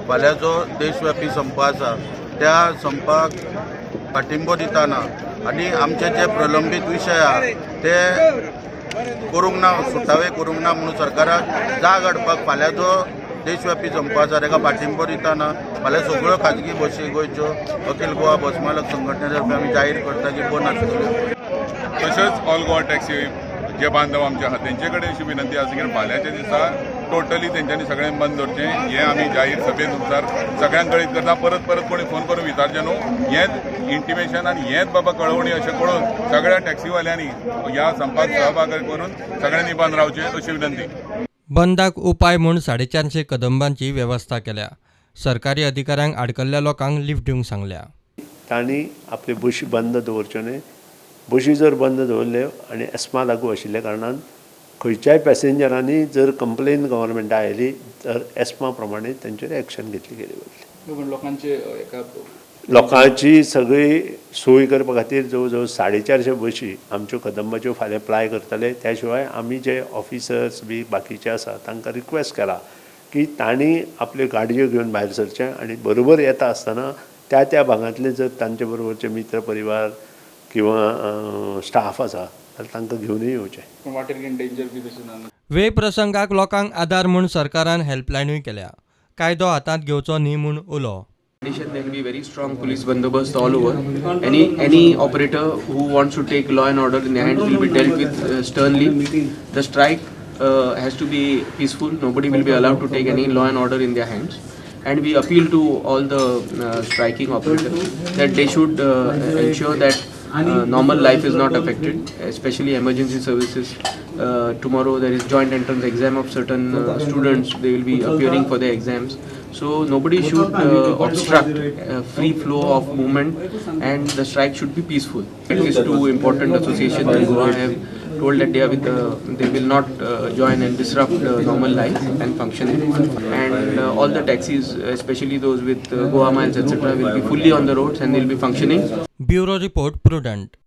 फाल्यां जो देशव्यापी संप आसा त्या संपाक पाठिंबो दिताना आनी आमचे जे प्रलंबीत विशय आहा ते करूंक ना, सुटावे करूंक ना म्हणून सरकाराक जाग हाडपाक फाल्यां जो देशव्यापी संप आसा ताका पाठिंबो दिताना फाल्यां सगळ्यो खाजगी बशी गोंयच्यो अखिल गोवा बस मालक संघटने तर्फे आमी जाहीर करता की बंद आसतल्यो. तशेंच ऑल गोवा टॅक्सी जे बांधव आमचे आहा तेंचे कडेन अशी विनंती आसा की फाल्यांच्या दिसा टोटली तेंच्यांनी सगळ्यांनी बंद दवरचें. हें आमी जाहीर सभेन मुखार सगळ्यांक कळीत करता. परत परत कोणी फोन करून विचारचें न्हू. हेंच इंटिमेशन आनी हेंच बाबा कळवणी अशें कळून सगळ्या टॅक्सीवाल्यांनी ह्या संपाक सहभाग करून सगळ्यांनी बंद रावचें अशी विनंती. बंदाक उपाय म्हूण 450 कदंबांची वेवस्था केल्या. सरकारी अधिकाऱ्यांक आडकल्ल्या लोकांक लिफ्ट दिवंक सांगल्या. तांणी आपल्यो बशी बंद दवरच्यो न्हय. बशी जर बंद दवरल्यो आनी एस्मा लागू आशिल्ल्या कारणान खंयच्याय पॅसेंजरांनी जर कंप्लेन गव्हर्मेंटा आयली तर एस्मा प्रमाणे तेंचेर एक्शन घेतली गेली वतली. लोकांचे एका लोकांची सगळी सोय करपा खातीर जवळ जवळ 450 बशी आमच्यो कदंबाच्यो फाल्यां प्लाय करतले. त्या शिवाय आमी जे ऑफिसर्स बी बाकीचे आसा तांकां रिक्वेस्ट केला की तांणी आपल्यो गाडयो घेवन भायर सरचें आनी बरोबर येता आसतना त्या त्या भागांतले जर तांचे बरोबरचे मित्र परिवार किंवा स्टाफ आसा जाल्यार तांकां घेवनूय येवचें. वाटेर डेंजर बी तशें ना. वेळ प्रसंगाक लोकांक आदार म्हूण सरकारान हेल्पलायनूय केल्या. कायदो हातांत घेवचो न्ही म्हूण उलो. There will be very strong police bandobast all over. Any operator who wants to take law and order in their hands will be dealt with sternly. The strike has to be peaceful. Nobody will be allowed to take any law and order in their hands. And we appeal to all the striking operators that they should ensure that normal life is not affected, especially emergency services. Tomorrow there is joint entrance exam of certain students. They will be appearing for their exams. So nobody should obstruct free flow of movement, and the strike should be peaceful. These two important associations in Goa have told that they are with they will not join and disrupt normal life and functioning. And all the taxis, especially those with Goa Miles, etc., will be fully on the roads and they will be functioning. Bureau report, Prudent.